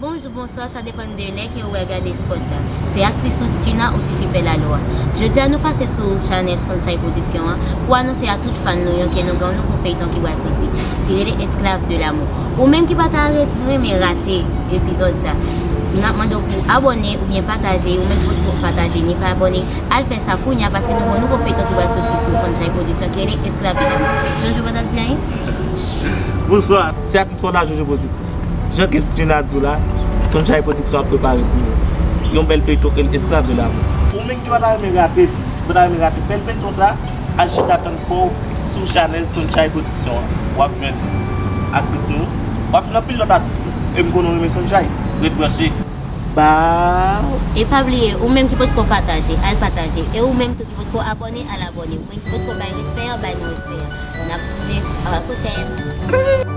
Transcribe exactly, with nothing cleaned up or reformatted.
Bonjou, bonswa, sa depann de lè ke ou wè gade spot sa. Se aktris Roustrina ou tifi Pè Lalo a. Jodi a nou pase sou chanèl Sunshine Production an pou anonse a tout fan nou yo ke nou gen yon nouvo feyton ki pral soti, ki rele Esclave de l'amour. Ou menm ki pa ta re- renmen rate epizòd sa, n ap mande w pou abòne oubyen pataje. Ou menm ki potko pataje ni pa abòne, al fè sa kounye a paske nou gen yon nouvo feyton ki pral soti sou Sunshine Production ki rele Esclave de l'amour. Jojo pa t ap di anyen? Bonswa, se atis pa w la, Jojo Pozitif. Jan ke Roustrina di w la, Sunshine Production ap prepare pou nou yon bèl feyton ke l Esclave de l'amour. Ou menm ki pa ta renmen rate, ki pa ta renmen rate bèl feyton sa, al chita tann pa w sou chanèl Sunshine Production an. W ap jwenn aktris nou, w ap jwenn anpil lòt atis tou. E m konnen w renmen Sunshine. Ret branche. Baw. E pa bliye, ou menm ki potko pataje, al pataje. E ou menm tou ki potko abòne, al abòne. Ou menm ki potko bay respè an, bay nou respè an. N ap tounen. A la pwochèn.